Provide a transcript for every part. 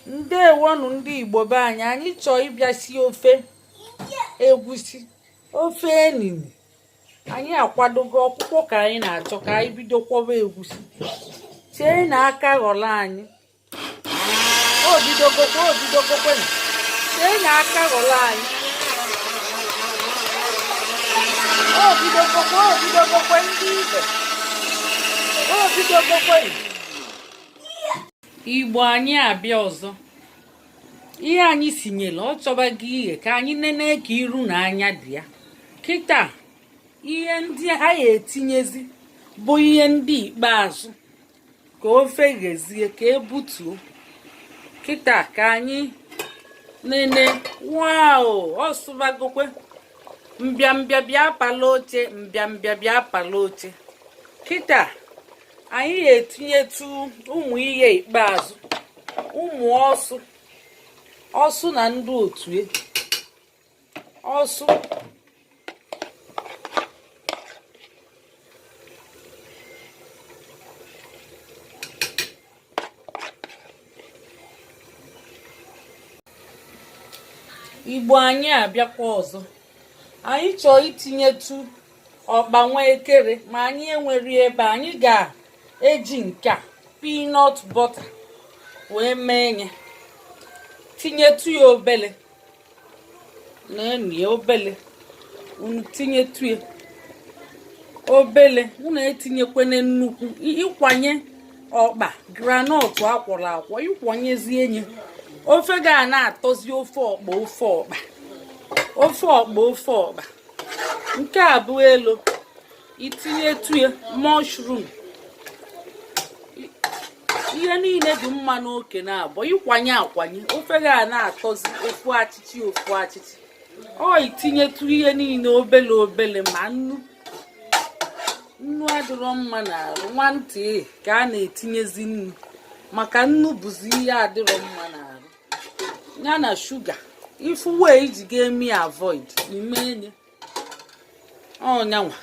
Ndewonụ ndị Igbo be anyị. Anyị chọọ ịbịa sie ofe egwusi, ofe enini. Anyị akwadogo ọkwụkwọ ka anyị na-achọ ka anyị bido kwọba egwusi. Chee na aka ghọrọ anyị. O bidogokwa, o bidogokwe. Chee na aka ghọrọ anyị. O bidogokwa, o bidogokwe ndị ibe. O bidogokwe. Igbo, anyị abịa ọzọ. Ihe anyị sinyere ọ chọbago ighe, ka anyị nene ka iru na anya dị ya. Kịta ihe ndị anyị etinyezi bụ ihe ndị ikpeazụ ka ofe ghezie, ka ebutuo. Kịta ka anyị nene. Wow, ọ sụbagokwe. Mbịambịa bịa pala oche, mbịambịa bịa pala oche. Kịta anyị ga-etinyetụ ụmụ ihe ikpeazụ, ụmụ ọsụ, ọsụ na ndị otu ọsụ. Igbo, anyị abịakwa ọzọ. Anyị chọọ itinyetụ ọkpa nwa ekere, ma anyị enwere ebe anyị ga-eji nke a, peanut butter, wee mee ya. Tinyetụ ya obele na-eni obele. Unu tinyetụ ya obele, unu etinyekwene nnukwu. Ịkwanye ọkpa groundnut akwọrọ akwọ, ịkwọnyezie nye, ofe ga na-atọzi ofe ọkpa, ofe ọkpa, ofe ọkpa, ofe ọkpa. Nke a bụ elu itinyetụ ya mushroom. Ihe niile dị mma n'oke na-abụ ịkwanye akwanye, ofe ga na-atọzi ofu achịchị, ofu achịchị. Ọ itinyetụ ihe niile obele obele, ma nnu, nnu adịrọ mma n'arụ nwantị ka a na-etinyezi nnu, maka nnu bụzi ihe adịrọ mma n'arụ, ya na shuga. Ifu wee iji ga-eme avoid imenye ọnyanwa.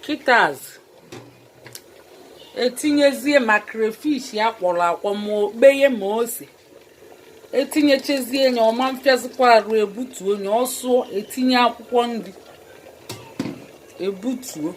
Kịtaz etinyezie ma crayfish akwọrọ akwọ, ma okpeye, ma ose. Etinyechezie ya, ọma mfịazikwa arụ. Ebutuo ya, ọsụọ, etinye akwụkwọ nri, ebutuo.